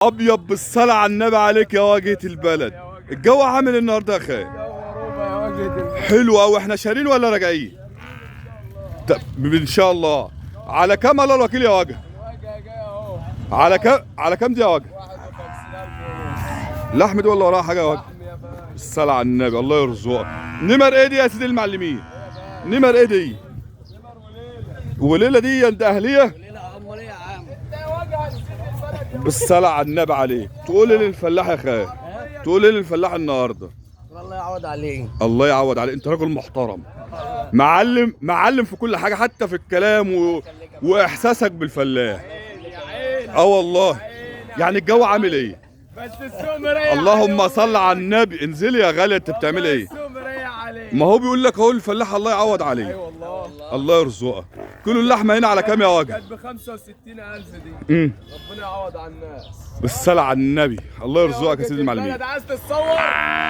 ابيض بالصلاة على النبي عليك يا واجهه البلد. الجو عامل النهارده يا خال؟ حلو قوي. احنا شارين ولا راجعين؟ طب ان شاء الله. على كام الله الوكيل يا واجهه؟ على كام؟ على كام دي يا واجهه؟ لحم دي ولا وراها حاجة يا واجهه؟ بالصلاة على النبي، الله يرزقك. نمر ايه دي يا سيدي المعلمين؟ نمر ايه دي؟ وليلة دي انت اهليه؟ بالصلاة على النبي عليك. تقول ايه للفلاح يا خال؟ تقول ايه للفلاح النهارده؟ الله يعوض عليه. الله يعوض عليك، انت راجل محترم، معلم معلم في كل حاجة، حتى في الكلام واحساسك بالفلاح. اه والله. يعني الجو عامل ايه؟ بس السوق مريح. اللهم صل على النبي. انزلي يا غالية، انت بتعملي ايه؟ السوق مريح عليه. ما هو بيقول لك اهو الفلاح الله يعوض عليه. اي والله. الله يرزقك. كيلو اللحمة هنا على كام يا وجه؟ كانت ب 65000 دي. ربنا يعوض على الناس. بالصلاة على النبي، الله يرزقك يا سيدي المعلمين. البلد عايز تتصور.